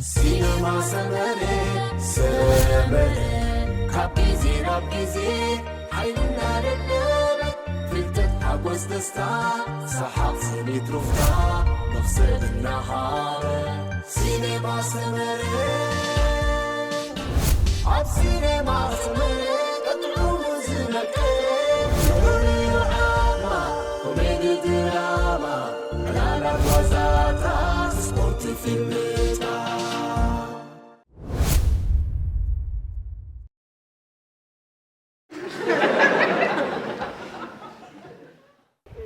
ሲነማ ሰመረ፣ ሰመረ፣ ካብ ግዜ ናብ ግዜ ሓይልና ደለበ፣ ፍልጠት፣ ሓጎስ፣ ደስታ፣ ሰሓቕ፣ ስኒት፣ ሩፍታ፣ መኽሰብ እናሃበ። ሲነማ ሰመረ፣ ኣብ ሲነማ ሰመረ፣ ጥዑሙ ዝመቀረ፣ ፍሉይ ዓማ፣ ኮሜዲ፣ ድራማ፣ ዕላላት፣ ዋዛታት፣ ስፖርት፣ ፊልምታት።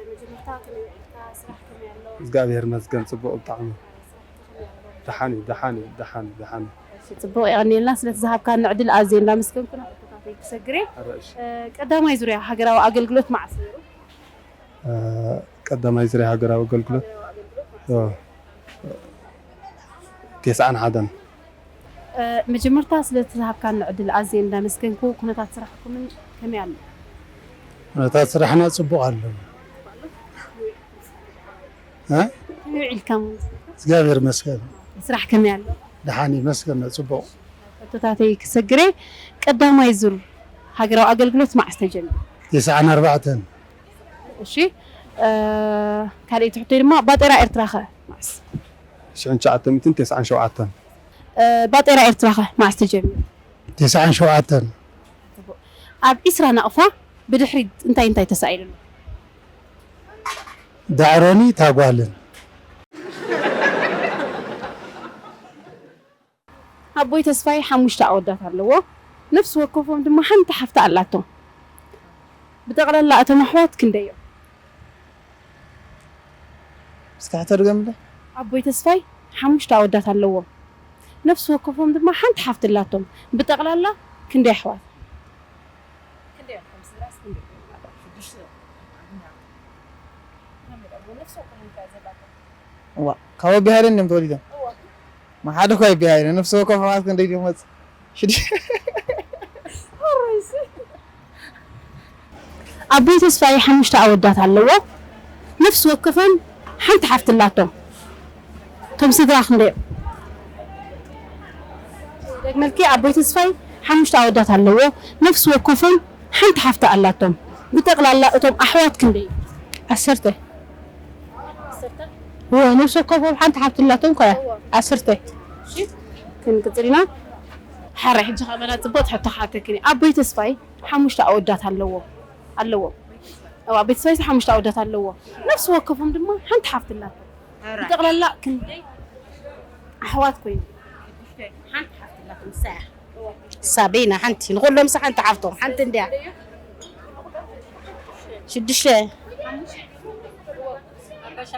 መጀመርታ ከመይ ውዒልካ? ስራሕ ከመይ ኣሎ? እግዚኣብሔር ይመስገን፣ ጽቡቕ ብጣዕሚ። ስራሕ ከመይ ኣሎ? ደሓን እዩ፣ ደሓን እዩ፣ ደሓን እዩ፣ ደሓን እዩ። እሺ፣ ጽቡቕ፣ የቐንየልና ስለቲ ዝሃብካኒ ዕድል ኣዝየ እንዳመስገንኩ ናብ ሕቶታተይ ክሰግር እየ። ኧረ እሺ። እ፣ ቀዳማይ ዙርያ ሃገራዊ ኣገልግሎት መዓስ ነይሩ? እ፣ ቀዳማይ ዙርያ ሃገራዊ ኣገልግሎት፣ ሃገራዊ ኣገልግሎት መዓስ እ፣ ነይሩ? ተስዓን ሓደን። እ፣ መጀመርታ ስለቲ ዝሃብካኒ ዕድል ኣዝየ እንዳመስገንኩ፣ ኩነታት ስራሕኩምን ከመይ ኣሎ? ኩነታት ስራሕና ጽቡቕ ኣሎ። እ? ከመይ ውዒልካ? እግዚኣብሔር ይመስገን። ስራሕ ከመይ ኣሎ? ደሓን ይመስገን፣ ጽቡቕ። ሕቶታተይ ክሰግር እየ። ቀዳማይ ዙር ሃገራዊ ኣገልግሎት መዓስ ተጀሚሩ? ተስዓን ኣርባዕተን። እሺ፣ እ፣ ካልኣይቲ ሕቶይ ድማ ባጤራ ኤርትራ ከ መዓስ? ሽሕን ትሽዓተ ሚእትን ተስዓን ሸውዓተን። እ፣ ባጤራ ኤርትራ ከ መዓስ ተጀሚሩ? ተስዓን ሸውዓተን። ኣብ ዒስራ ናቕፋ ብድሕሪት እንታይ እንታይ ተሳኢሉ ኣሎ? ዳዕሮኒ ታጓልን። ኣቦይ ተስፋይ ሓሙሽተ ኣወዳት ኣለዎ። ነፍሲ ወከፎም ድማ ሓንቲ ሓፍቲ ኣላቶም። ብጠቕላላ እቶም ኣሕዋት ክንደይ እዮም? እስኪ ሕቶ ድገምለይ። ኣቦይ ተስፋይ ሓሙሽተ ኣወዳት ኣለዎም። ነፍሲ ወከፎም ድማ ሓንቲ ሓፍቲ ኣላቶም። ብጠቕላላ ክንደይ ኣሕዋት? ክንደይ እዮም? ከም ስድራስ ክንደይ እዮም? ሽዱሽተ እዮም። ነፍሲ ወከፎም እንታይ ዘላቶም? እዋ፣ ካብ ኣቢ ሃይለ እንድዮም ተወሊዶም። እዋ። መሓደ እኳ ኣቢ ሃይለ፣ ነፍሲ ወከፍ ኣሕዋት ክንደይ ድዮም መጽ-? ሽዱሽተ። ኣቦይ ተስፋይ ሓሙሽተ ኣወዳት ኣለዎ። ነፍሲ ወከፈን ሓንቲ ሓፍቲ ኣላቶም። እቶም ስድራ ክንደይ እዮም? ደግመልኪ፣ ኣቦይ ተስፋይ ሓሙሽተ ኣወዳት ኣለዎ። ነፍሲ ወከፈን ሓንቲ ሓፍቲ ኣላቶም። ብጠቕላላ እቶም ኣሕዋት ክንደይ እዮም? ዓሰርተ። ዓሰርተ? እወ፣ ነፍሲ ወከፎም ሓንቲ ሓፍቲ ኣላቶም እኮ እያ። እወ። ዓሰርተ። እሺ፣ ክንቅጽል ኢና። ሕራይ፣ ሕጂ ከኣ መላ ጽቡቕ ትሕቶ ክሓተክን እየ። ኣቦይ ተስፋይ ሓሙሽተ ኣወዳት ኣለዎ። ኣለዎ። እዋ፣ ኣቦይ ተስፋይ ሓሙሽተ ኣወዳት ኣለዎ። ነፍሲ ወከፎም ድማ ሓንቲ ሓፍቲ ኣላቶም። ሕራይ። ብጠቕላላ ክንደይ ኣሕዋት ኮይኖም? ሓንቲ ሓፍቲ ኣላቶም፣ ንሳ እያ። ሳቤና ሓንቲ፣ ንኹሎም ሳ ሓንቲ ሓፍቶም፣ ሓንቲ እንድያ። ሽዱሽተ።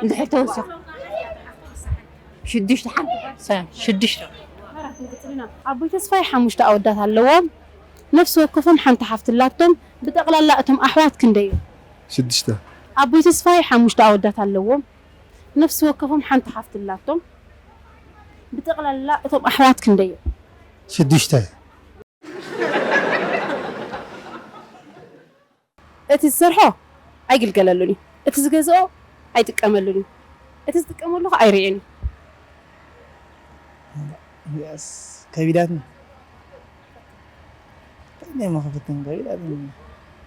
እንድሕር ተወሰኹ። ሽዱሽተ ሓንቲ፣ ሳ-፣ ሽዱሽተ። ኣቦይ ተስፋይ ሓሙሽተ ኣወዳት ኣለዎም። ነፍሲ ወከፎም ሓንቲ ሓፍቲ ኣላቶም። ብጠቕላላ እቶም ኣሕዋት ክንደይ እዮም? ሽዱሽተ። ኣቦይ ተስፋይ ሓሙሽተ ኣወዳት ኣለዎም። ነፍሲ ወከፎም ሓንቲ ሓፍቲ ኣላቶም። ብጠቕላላ እቶም ኣሕዋት ክንደይ እዮም? ሽዱሽተ። እቲ ዝሰርሖ ኣይግልገለሉን እዩ። እቲ ዝገዝኦ ኣይጥቀመሉን እዩ። እቲ ዝጥቀመሉ ኸዓ ኣይርእን እዩ። ያስ፣ ከቢዳትኒ። እንታይ እሞ ክፍትን ከቢዳትኒ።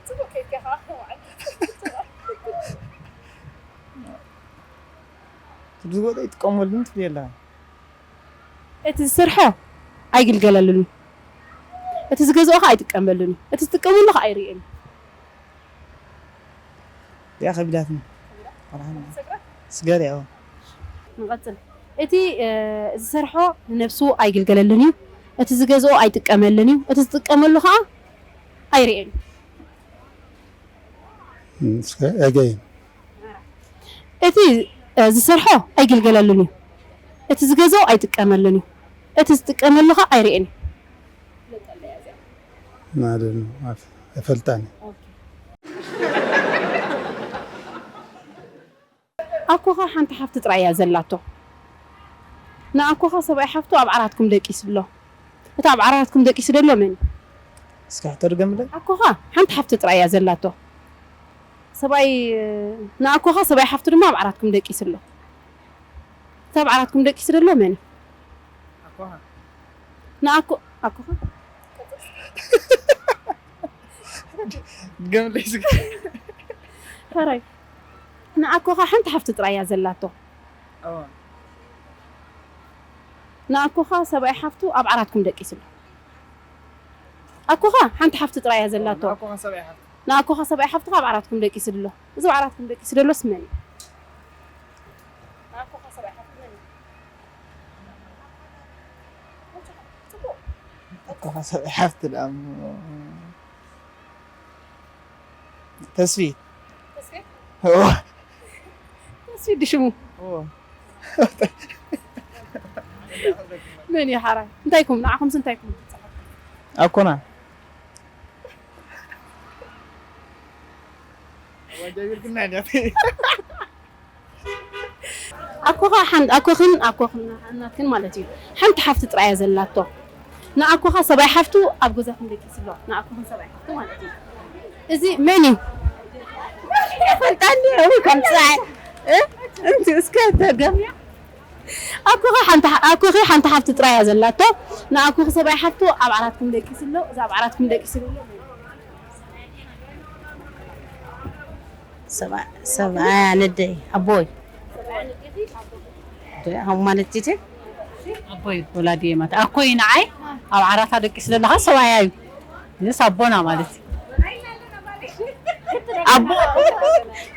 ጽቡቕ ከይድካ ኸዓ መዓልቲ። እቲ ዝገዝኦ ኣይጥቀመሉን ትብል የላ። እቲ ዝሰርሖ ኣይግልገለሉን እዩ። እቲ ዝገዝኦ ኸዓ ኣይጥቀመሉን እዩ። እቲ ዝጥቀመሉ ኸዓ ኣይርእን እዩ። እዚኣ ከቢዳትኒ። ስገር ያው። ንቐጽል። እቲ፣ እ፣ ዝሰርሖ ንነብሱ ኣይግልገለሉን እዩ። እቲ ዝገዝኦ ኣይጥቀመሉን እዩ። እቲ ዝጥቀመሉ ኸዓ ኣይርእን እዩ። እስከ፣ again። እቲ፣ እ፣ ዝሰርሖ ኣይግልገለሉን እዩ። እቲ ዝገዝኦ ኣይጥቀመሉን እዩ። እቲ ዝጥቀመሉ ኸዓ ኣይርእን እዩ። ማለት ነው። ኣፍ-፣ ኣይፈልጣን። ኣኮኻ ሓንቲ ሓፍቲ ጥራይ እያ ዘላቶ። ንኣኮኻ ሰብኣይ ሓፍቱ ኣብ ዓራትኩም ደቂሱ ኣሎ። እቲ ኣብ ዓራትኩም ደቂሱ ዘሎ መን እዩ? እስኪ ሕቶ ድገምለይ። ኣኮኻ ሓንቲ ሓፍቲ ጥራይ እያ ዘላቶ። ሰብኣይ፣ ንኣኮኻ ሰብኣይ ሓፍቱ ድማ ኣብ ዓራትኩም ደቂሱ ኣሎ። እቲ ኣብ ዓራትኩም ደቂሱ ዘሎ መን እዩ? ንኣኮ ኣኮኻ ገምለይ ዝግ ሕራይ ንኣኮኻ ሓንቲ ሓፍቲ ጥራይ እያ ዘላቶ። ንኣኮኻ ሰብኣይ ሓፍቱ ኣብ ዓራትኩም ደቂሱ ኣሎ። ኣኮኻ ሓንቲ ሓፍቲ ጥራይ እያ ዘላቶ። ኣኮኻ ሰብኣይ ሓፍቲ ንኣኮኻ ሰብኣይ ሓፍትኻ ኣብ ዓራትኩም ደቂሱ ኣሎ። እዚ ኣብ ዓራትኩም ደቂሱ ዘሎስ መን እዩ? ንኣኮኻ ሰብኣይ ሓፍቲ መን እዩ? ጽቡቕ። ኣኮኻ ሰብኣይ ሓፍቲ ደኣ ተስፊት ተስፌት? እዋ ተስፌት ድሽሙ? እዋ መን እዩ ሓራይ? እንታይ ኢኩም? ንዓኹምስ እንታይ ኢኩም? ኣኮና ኣኮኻ ሓን ኣኮኽን ኣኮኽን ናትክን ማለት እዩ። ሓንቲ ሓፍቲ ጥራይ እያ ዘላቶ። ንኣኮኻ ሰብኣይ ሓፍቱ ኣብ ገዛኹም ደቂሱ ኣሎ። ንኣኮኽን ሰብኣይ ሓፍቱ ማለት እዩ። እዚ መን እዩ? ፈልጣኒ ወይ ከም ጽባይ እንቲ እስከ ተገምያ ኣኮኻ ሓንቲ ሓ- ኣኮኺ ሓንቲ ሓፍቲ ጥራይ እያ ዘላቶ። ንኣኮኺ ሰብኣይ ሓፍቱ ኣብ ዓራትኩም ደቂሱ ኣሎ። እዚ ኣብ ዓራትኩም ደቂሱ ዘሎ መን እዩ? ሰብኣያ ነደይ ኣቦይ ኣቦይ ማለት ዲቲ ኣቦይ ወላዲ ማለት ኣኮይ ንዓይ ኣብ ዓራታ ደቂስ ዘለኻ ሰብኣያ እዩ። ንስ ኣቦና ማለት እዩ። ኣቦ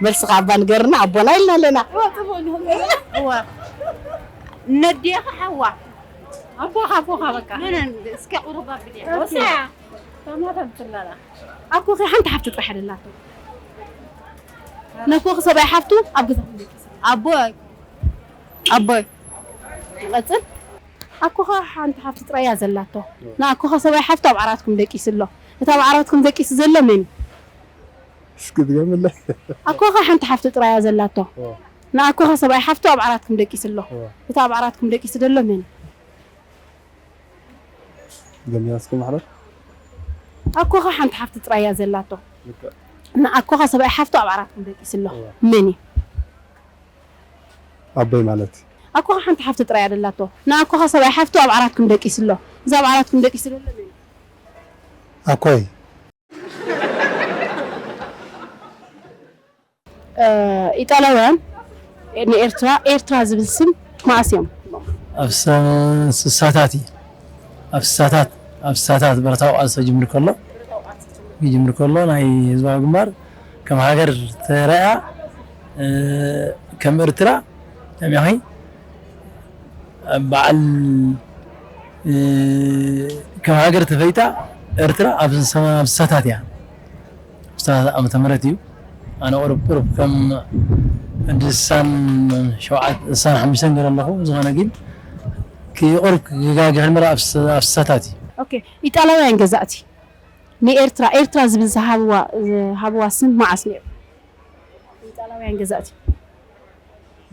መልስኻ ኣባ ንገርና ኣቦና ኢልና ኣለና። እዋ ነዴኻ ሓዋ ኣቦኻ ኣቦኻ በቃ እስከ ቁሩብ ኣብልያ ተማተም ትላላ ኣኮኺ ሓንቲ ሓፍቲ ጥራሕ ደላቶ። ነኮኺ ሰብኣይ ሓፍቱ ኣብ ገዛኹም ደቂስ ኣሎ። ኣቦይ ኣቦይ ይቐጽል። ኣኮኻ ሓንቲ ሓፍቲ ጥራይ እያ ዘላቶ። ንኣኮኻ ሰብኣይ ሓፍቱ ኣብ ዓራትኩም ደቂሱ ኣሎ። እቲ ኣብ ዓራትኩም ደቂሱ ዘሎ መን እዩ? እስኪ ድገምለ ኣኮኻ ሓንቲ ሓፍቲ ጥራይ እያ ዘላቶ። ንኣኮኻ ሰብኣይ ሓፍቱ ኣብ ዓራትኩም ደቂሱ ኣሎ። እቲ ኣብ ዓራትኩም ደቂሱ ዘሎ መን እዩ? ገምያ እስኪ ማሕበር ኣኮኻ ሓንቲ ሓፍቲ ጥራይ እያ ዘላቶ። ንኣኮኻ ሰብኣይ ሓፍቱ ኣብ ዓራትኩም ደቂሱ ኣሎ። መን እዩ? ኣቦይ ማለት ኣኮኻ ሓንቲ ሓፍቲ ጥራይ እያ ዘላቶ። ንኣኮኻ ሰብኣይ ሓፍቱ ኣብ ዓራትኩም ደቂሱ ኣሎ። እዚ ኣብ ዓራትኩም ደቂሱ ዘሎ መን እዩ? ኣኮይ እ፣ ኢጣልያውያን ንኤርትራ ኤርትራ ዝብል ስም መኣስ እዮም? ኣብ ሰ- ስሳታት እዩ። ኣብ ስሳታት ኣብ ስሳታት ብረታዊ ቃልሲ ጅምር ከሎ ይጅምር ከሎ ናይ ህዝባዊ ግንባር ከም ሃገር ተረኣ እ፣ ከም ኤርትራ ከመይ በዓል እ፣ ከም ሃገር ተፈይጣ ኤርትራ ኣብ ሰ- ኣብ ስሳታት እያ። ስሳታት ዓመተ ምህረት እዩ። ኣነ ቁሩብ ቁሩብ ከም እንዲ ስሳን ሸውዓተ ስሳን ሓሙሽተን ገለ ኣለኹ። ዝኾነ ግን ክቁሩብ ክጋግሕ እምበር ኣብ ስ- ኣብ ስሳታት እዩ። ኦኬ፣ ኢጣልያውያን ገዛእቲ ንኤርትራ ኤርትራ ዝብል ዝሃብዋ ዝሃብዋ ስም መዓስ ነይሩ? ኢጣልያውያን ገዛእቲ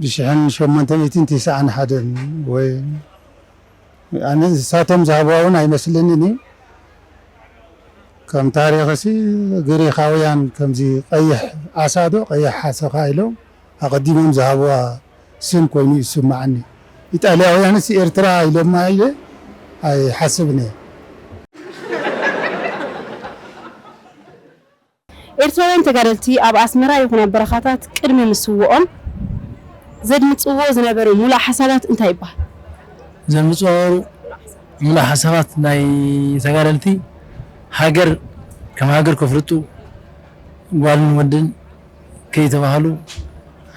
ብሽሕን ሸሞንተ ሚእትን ትስዓን ሓደን ወይ ኣነ ንሳቶም ዝሃብዋ እውን ኣይመስለንን እዩ። ከም ታሪኽሲ ግሪኻውያን ከምዚ ቀይሕ ዓሳ ዶ ቀይሕ ሓሰኻ ኢሎም ኣቐዲሞም ዝሃብዋ ስም ኮይኑ ይስማዓኒ። ኢጣልያውያንስ ኤርትራ ኢሎማ ኢለ ኣይሓስብን እየ። ኤርትራውያን ተጋደልቲ ኣብ ኣስመራ ይኹን ኣብ በረኻታት ቅድሚ ምስውኦም ዘድምጽዎ ዝነበሩ ሙሉእ ሓሳባት እንታይ ይበሃል? ዘምጽኦ ሙሉእ ሓሳባት ናይ ተጋደልቲ ሃገር ከም ሃገር ከፍልጡ ጓልን ወድን ከይተባህሉ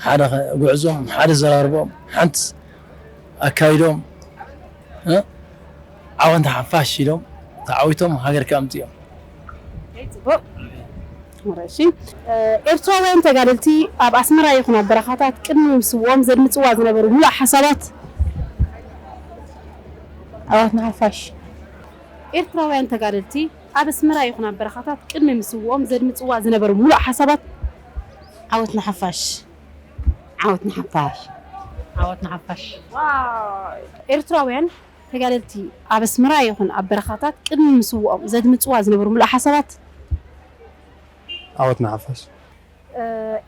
ሓደ ከ- ጉዕዞም ሓደ ዘራርቦም ሓንቲ ኣካይዶም እ? ዓወት ንሓፋሽ ኢሎም ተዓዊቶም ሃገር ከኣምፅኦም። ጽቡቕ። እሺ፣ ኤርትራውያን ተጋደልቲ ኣብ ኣስመራ ይኹን ኣብ በረኻታት ቅድሚ ምስውኦም ዘድምጽዋ ዝነበሩ ሙሉእ ሓሳባት ዓወት ንሓፋሽ ኤርትራውያን ተጋደልቲ ኣብ ኣስመራ ይኹን ኣብ በረኻታት ቅድሚ ምስውኦም ዘድምጽዋ ዝነበሩ ሙሉእ ሓሳባት ዓወት ንሓፋሽ ዓወት ንሓፋሽ ዓወት ንሓፋሽ ኤርትራውያን ተጋደልቲ ኣብ ኣስመራ ይኹን ኣብ በረኻታት ቅድሚ ምስውኦም ዘድምጽዋ ዝነበሩ ሙሉእ ሓሳባት ዓወት ንሓፋሽ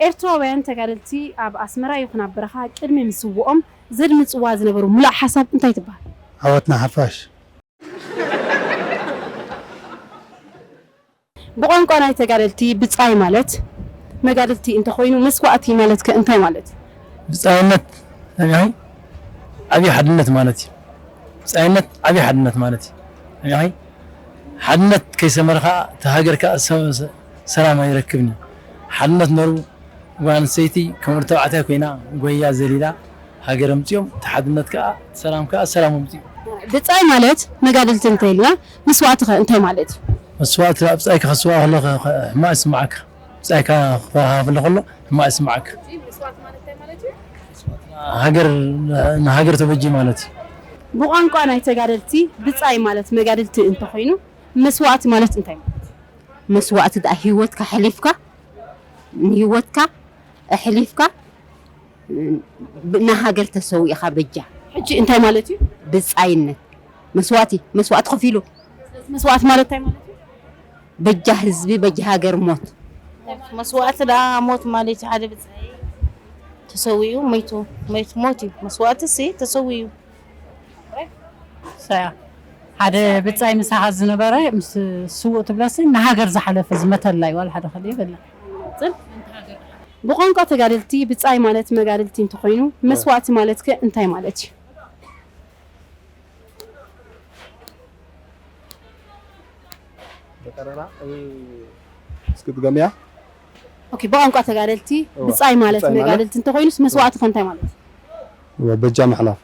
ኤርትራውያን ተጋደልቲ ኣብ ኣስመራ ይኹን ኣብ በረኻ ቅድሚ ምስውኦም ዘድምጽዋ ዝነበሩ ሙሉእ ሓሳብ እንታይ ትበሃል? ዓወትና ሓፋሽ። ብቋንቋ ናይ ተጋደልቲ ብጻይ ማለት መጋድልቲ እንተኾይኑ መስዋእቲ ማለት ከ እንታይ ማለት እዩ? ብጻይነት ሰሚዕኺ ዓብዪ ሓድነት ማለት እዩ። ብጻይነት ዓብዪ ሓድነት ማለት እዩ። ሰሚዕኺ ሓድነት ከይሰመረ ከዓ እቲ ሃገር ከዓ ሰ- ሰ- ሰላም ኣይረክብን እዩ። ሓድነት ነሩ ጓል ኣንስተይቲ ከም ወዲ ተባዕታይ ኮይና ጎያ ዘሊላ ሃገር ኣምፅኦም፣ እቲ ሓድነት ከዓ እቲ ሰላም ከዓ ሰላም ኣምፅኡ። ብጻይ ማለት መጋድልቲ እንተኢልና መስዋእቲ ከ እንታይ ማለት እዩ? መስዋእቲ ኣብ ብጻይካ ክስዋእ ከሎ ከ- ከ- ሕማቕ ይስምዓካ። ብጻይካ ክፈርሃ ከሎ ከሎ ሕማቕ ይስምዓካ። ሃገር ንሃገር ተበጂ ማለት እዩ። ብቋንቋ ናይ ተጋደልቲ ብጻይ ማለት መጋድልቲ እንተኾይኑ መስዋእቲ ማለት እንታይ ማለት እዩ? መስዋእቲ ደኣ ህይወትካ ሕሊፍካ ንህይወትካ ኣሕሊፍካ ንሃገር ተሰዊእኻ በጃ። ሕጂ እንታይ ማለት እዩ? ብጻይነት መስዋእቲ መስዋእቲ ከፊሉ መስዋእቲ ማለት እንታይ ማለት እዩ? በጃ ህዝቢ በጃ ሃገር ሞት። መስዋእቲ ደኣ ሞት ማለት እዩ። ሓደ ብጻይ ተሰዊኡ ሞይቱ ሞይቱ ሞት እዩ። መስዋእቲ ሲ ተሰዊኡ ሰያ ሓደ ብጻይ ምሳኻ ዝነበረ ምስ ስዉእ ትብለሲ ንሃገር ዝሓለፈ ዝመተላ እዩ ዋላ ሓደ ከሊ ይበላ። ብቋንቋ ተጋደልቲ ብጻይ ማለት መጋደልቲ እንተኾይኑ መስዋእቲ ማለት ከ እንታይ ማለት እዩ? በቀረራ እስክትገምያ ኦኬ፣ ብቋንቋ ተጋደልቲ ብጻይ ማለት ብጻይ ማለት? መጋደልቲ እንተኾይኑስ መስዋእቲ ከ እንታይ ማለት እዩ? በጃ ምሕላፍ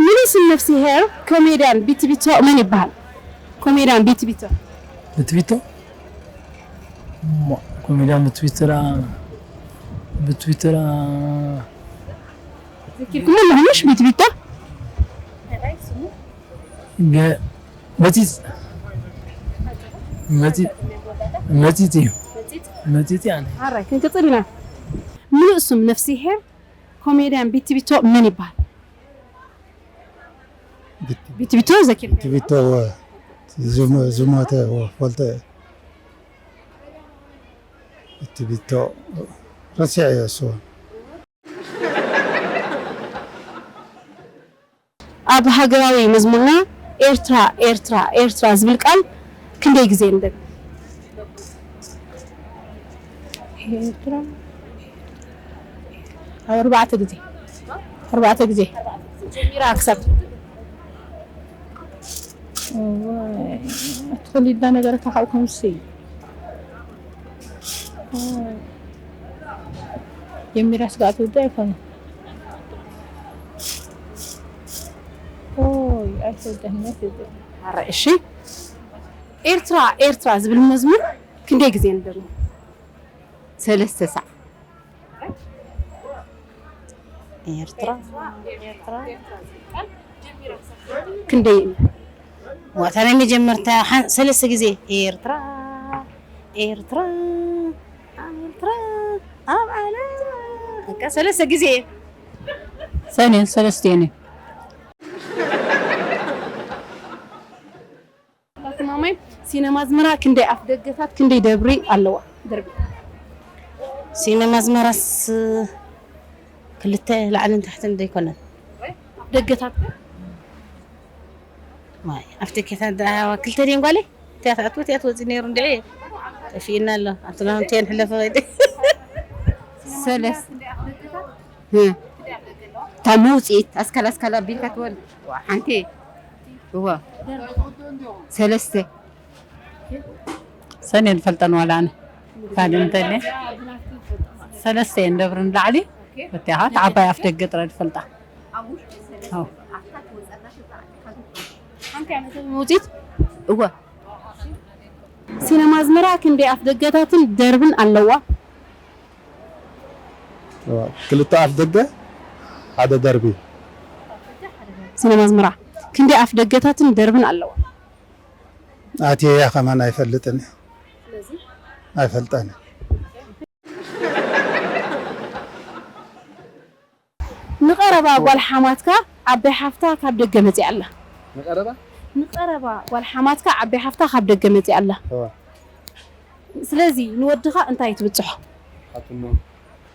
ሙሉ ስም ነፍሲ ሄር ኮሜድያን ቢትቢቶ መን ይበሃል? ኮሜድያን ቢትቢቶ ብትዊተር እሞ ኮሜድያን ብትዊተር ኣ- ብትዊተር ኣ- ዘኪርኩሞ ኣለኹምሽ ቢትቢቶ ገ- መጺጽ መጺ- መጺጽ እዩ። መጺጽ ኣነ ኣራይ ክንቅጽል ኢና። ሙሉእ ስም ነፍሲ ሄር ኮሜድያን ቢትቢቶ መን ይበሃል? ቢትቢቶ ዘኪር ቢትቢቶ ዝሞተ ፈልጠ ቢትቢቶ ረሲዐ እየ እሱ ኣብ ሃገራዊ መዝሙርና ኤርትራ ኤርትራ ኤርትራ ዝብል ቃል ክንደይ ግዜ ንደግም? ኤርትራ ኣብ ኣርባዕተ ግዜ ኣርባዕተ ግዜ ጀሚራ ክሳብ እዋይ፣ ኣትኸሊልና ነገርካ ካብኡ ከምሲ ጀሚራ ስጋእ ትውዳ ኣይኮነ ኦይ ኣይተወዳህነት እሺ ኤርትራ ኤርትራ ዝብል መዝሙር ክንደይ ግዜ ንደግሞ? ሰለስተ ሳዕ ኤርትራ ክንደይ ዋታ ናይ መጀመርታ ሓን- ሰለስተ ግዜ ኤርትራ ኤርትራ ኤርትራ ኣብ ዓለም በቃ ሰለስተ ግዜ ሰኔን ሰለስቴን እዩ። ማማይ ሲነማ ኣዝመራ ክንደይ ኣፍ ደገታት ክንደይ ደብሪ ኣለዋ? ደርቢ ሲነማ ኣዝመራስ ክልተ ላዕልን ታሕትን ዘይኮነን ኣፍ ደገታት ከ? ማይ ኣብቲ ኬታ ደኣ ክልተ ድየን ጓለይ እቲያ ትኣትዎ እቲያ ትወፅእ ነይሩ እንድዒ ጠፊእና ኣሎ ኣብቲ ናምንትየን ሕለፈ ወይደ ሰለስተ እታ መውፅኢት ኣስካል ኣስካል ኣቢልካ ትወል ሓንቲ እዋ ሰለስተ ሰኔ ንፈልጠን ዋላ ኣነ ካልእ እንተለ ሰለስተ እየን ደብሪ ንላዕሊ በቲኻ እቲ ዓባይ ኣፍ ደገ ጥራይ ዝፈልጣ ሓንቲ ዓመት መውፅኢት እወ ሲነማ ኣዝመራ ክንደይ ኣፍ ደገታትን ደርብን ኣለዋ? ክልተ ኣፍ ደገ ሓደ ደርቢ ሲነማ ኣዝመራ ክንደይ ኣፍ ደገታትን ደርብን ኣለዋ? ኣትየያ ከማን ኣይፈልጥን ኣይፈልጠን ንቐረባ ጓል ሓማትካ ዓባይ ሓፍታ ካብ ደገ መፂኣ ኣላ። ንቐረባ ንቐረባ ጓል ሓማትካ ዓባይ ሓፍታ ካብ ደገ መፂኣ ኣላ። እዋ። ስለዚ ንወድኻ እንታይ ትብፅሖ? ሓትኖ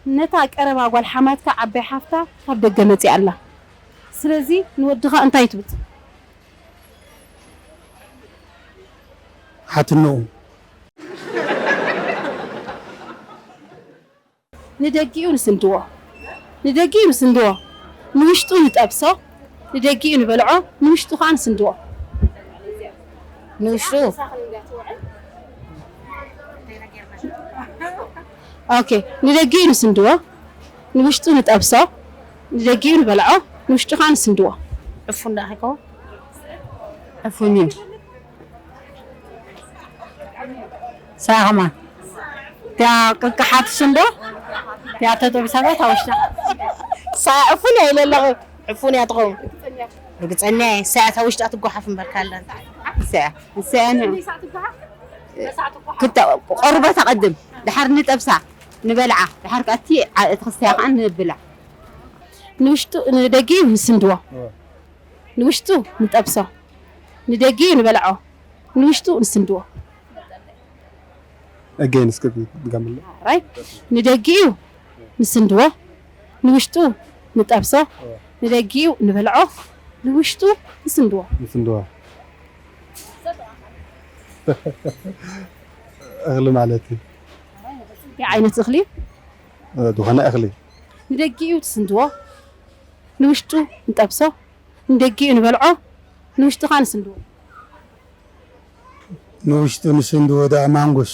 ነታ ቀረባ ጓል ሓማትካ ዓባይ ሓፍታ ካብ ደገ መጺኣ ኣላ። ስለዚ ንወድኻ እንታይ ትብል? ሓትነኡ። ንደጊኡ ንስንድዎ። ንደጊኡ ንስንድዎ። ንውሽጡ ንጠብሶ። ንደጊኡ ንበልዖ። ንውሽጡ ከኣ ንስንድዎ። ንውሽጡ? ኦኬ። ንደጊኡ ንስንድዎ። ንውሽጡ ንጠብሶ። ንደጊኡ ንበልዖ። ንውሽጡ ከኣ ንስንድዎ። ዕፉን ደኣ ከይከውን? ዕፉን እዩ። ሳኽማ እቲኣ ቅቅሓ ትስንዶ? እቲኣ ተጠቢሳ እታ ውሽጣ። ሳዕ ዕፉን እያ ኢለ ኣለኹ። ዕፉን እያ ትኸውን። ርግጸኛ እየ። ሳዕ እታ ውሽጣ ትጓሓፍ እምበር ካላ። ሳዕ፣ ሳዕ ን-፣ ክተ-፣ ቆርበታ ቀድም። ድሓር ንጠብሳ፣ ንበልዓ። ድሓር ከኣ እቲ ዓ-፣ እቲ ክስትያ ከኣ ንብላ። ንውሽጡ፣ ንደጊኡ ንስንድዎ። ንውሽጡ ንጠብሶ። ንደጊኡ ንበልዖ። ንውሽጡ ንስንድዎ። ኣገይን እስከ ድገምልኝ። ራይ ንደጊኡ ንስንድዎ፣ ንውሽጡ ንጠብሶ፣ ንደጊኡ ንበልዖ፣ ንውሽጡ ንስንድዎ። ንስንድዎ። እኽሊ ማለት እዩ። እንታይ ዓይነት እኽሊ? እ፣ ዝኾነ እኽሊ። ንደጊኡ ትስንድዎ፣ ንውሽጡ ንጠብሶ፣ ንደጊኡ ንበልዖ፣ ንውሽጡ ኸኣ ንስንድዎ። ንውሽጡ ንስንድዎ ደኣ ማንጎስ።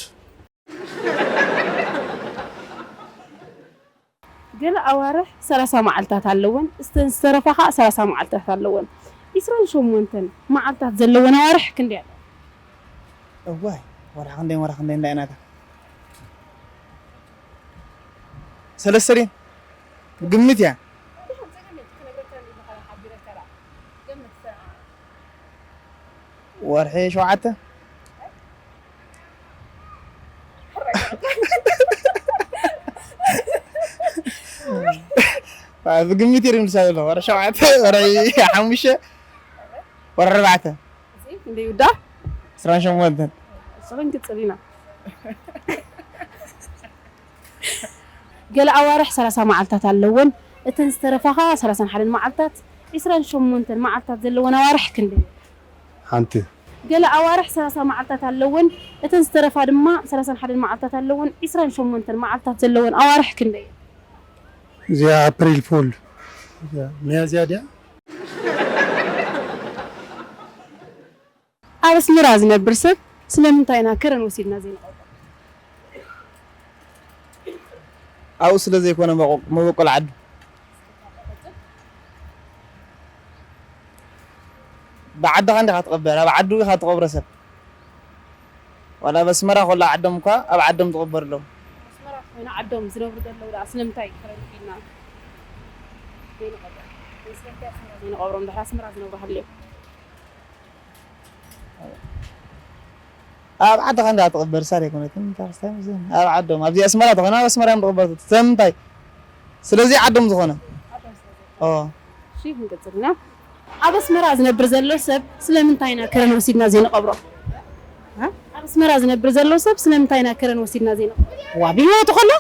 ገለ ኣዋርሕ ሰላሳ መዓልታት ኣለወን፣ እስተን ዝተረፋ ኸኣ ሰላሳ መዓልታት ኣለወን። ዒስራን ሸሞንተን መዓልታት ዘለወን ኣዋርሕ ክንደይ ኣለዋ? እዋይ፣ ወርሒ ክንደይን ወርሒ ክንደይን እንታይ ናታ? ሰለስተ ድየን? ግምት እያ። ወርሒ ሸውዓተ? ብግምት እየ ዝምልሳ ዘለኹ። ወርሒ ሸውዓተ፣ ወርሒ ሓሙሽተ፣ ወርሒ ኣርባዕተ። እዚ ክንደይ ይውዳእ? ዕስራን ሸሞንተን። እሱ ክንቅጽል ኢና። ገለ ኣዋርሕ ሰላሳ መዓልታት ኣለወን። እተን ዝተረፋ ኸኣ ሰላሳን ሓደን መዓልታት፣ ዒስራን ሸሞንተን መዓልታት ዘለወን ኣዋርሕ ክንደይ? ሓንቲ። ገለ ኣዋርሕ ሰላሳ መዓልታት ኣለወን። እተን ዝተረፋ ድማ ሰላሳን ሓደን መዓልታት ኣለወን። ዒስራን ሸሞንተን መዓልታት ዘለወን ኣዋርሕ ክንደይ? እዚኣ ኣፕሪል ፉል። እዚኣ ሚያዝያ ድያ? ኣብ ኣስመራ ዝነብር ሰብ ስለምንታይ ኢና ከረን ወሲድና ዘይንቐብሮ? ኣብኡ ስለ ዘይኮነ መቦ-፣ መበቆል ዓዱ። ብዓድኻ እንዲኻ ትቐበር፣ ኣብ ዓዱ ኢኻ ትቐብሮ ሰብ። ዋላ ኣብ ኣስመራ ከሎ ዓዶም እኳ ኣብ ዓዶም ዝቕበሩ ኣለዉ። ኣስመራ ኮይኑ ዓዶም ዝነብሩ ዘለዉ ደኣ ስለምንታይ ከረን ወሲድና ዘይንቐብሮ? ስለምንታይ ኣስመራ ዘይንቐብሮም? ድሕሪ ኣስመራ ዝነብሩ ሃልዮም። ኣብ ዓድኻ እንዳ ትቕበር ሳር ኣይኮነትን፣ እንዳ ክርስቲያን ሙስሊም። ኣብ ዓዶም፣ ኣብዚ ኣስመራ ተኾይና፣ ኣብ ኣስመራ እዮም ዝቕበሩ። ስለምንታይ? ስለዚ ዓዶም ዝኾነ። ኦ። እሺ፣ ክንቅጽል ኢና። ኣብ ኣስመራ ዝነብር ዘሎ ሰብ ስለምንታይ ኢና ከረን ወሲድና ዘይንቐብሮ? እ? ኣብ ኣስመራ ዝነብር ዘሎ ሰብ ስለምንታይ ኢና ከረን ወሲድና ዘይንቐብሮ? ዋ፣ ብህይወቱ ከሎ?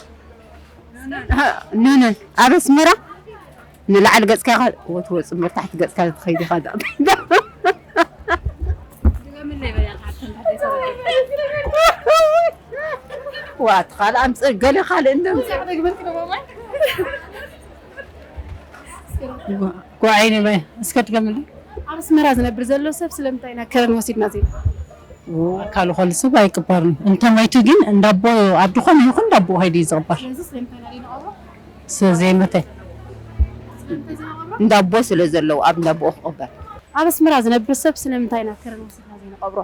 ኖ፣ ኖ። ኣብ ኣስመራ ንላዕሊ ገጽካ ኢኻ ወትወጽእ እምበር ታሕቲ ገጽካ ትኸይድ ኢኻ። ዋ፣ እቲ ካልእ ኣምጽእ፣ ገለ ካልእ እንደ ጓ-፣ ጓዓይ ንበ-፣ እስከ ድገምልኝ። ኣብ ኣስመራ ዝነብር ዘሎ ሰብ ስለምንታይ ኢና ከረን ወሲድና ዘይንቐብሮ? ኣካሉ ከሉ ሰብ ኣይቅበርን። እንተ መይቱ ግን እንዳቦ ኣብ ድኾነ ይኹን እንዳቦ ከይዱ እዩ ዝቕበር። ስለዚ ስለምንታይ ኢና ዘይንቐብሮ? ስለ ዘይመተ። ስለምንታይ ዘይንቐብሮ? እንዳቦ ስለ ዘለዉ ኣብ እንዳቦ ክቕበር። ኣብ ኣስመራ ዝነብር ሰብ ስለምንታይ ኢና ከረን ወሲድና ዘይንቐብሮ?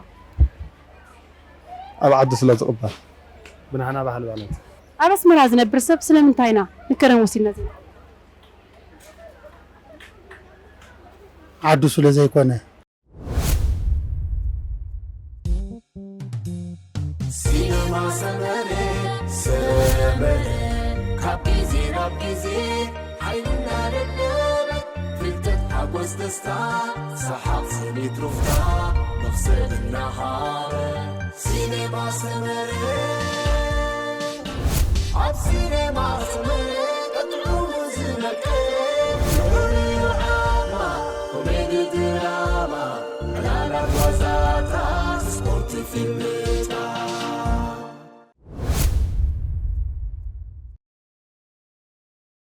ኣብ ዓዱ ስለ ዝቕበር። ብናህና ባህሊ ማለት። ኣብ ኣስመራ ዝነብር ሰብ ስለምንታይ ኢና ንከረን ወሲድና ዘይንቐብሮ? ዓዱ ስለ ዘይኮነ። ሲነማ ሰመረ፣ ሰመረ፣ ካብ ግዜ ናብ ግዜ ሓይሊ እናደለበ፣ ፍልጠት፣ ሓጎስ፣ ደስታ፣ ሰሓቕ፣ ስኒት፣ ሩፍታ፣ መኽሰብ እናሃበ። ሲነማ ሰመረ፣ ኣብ ሲነማ ሰመረ። ዋዛታት ስፖርት ፊልም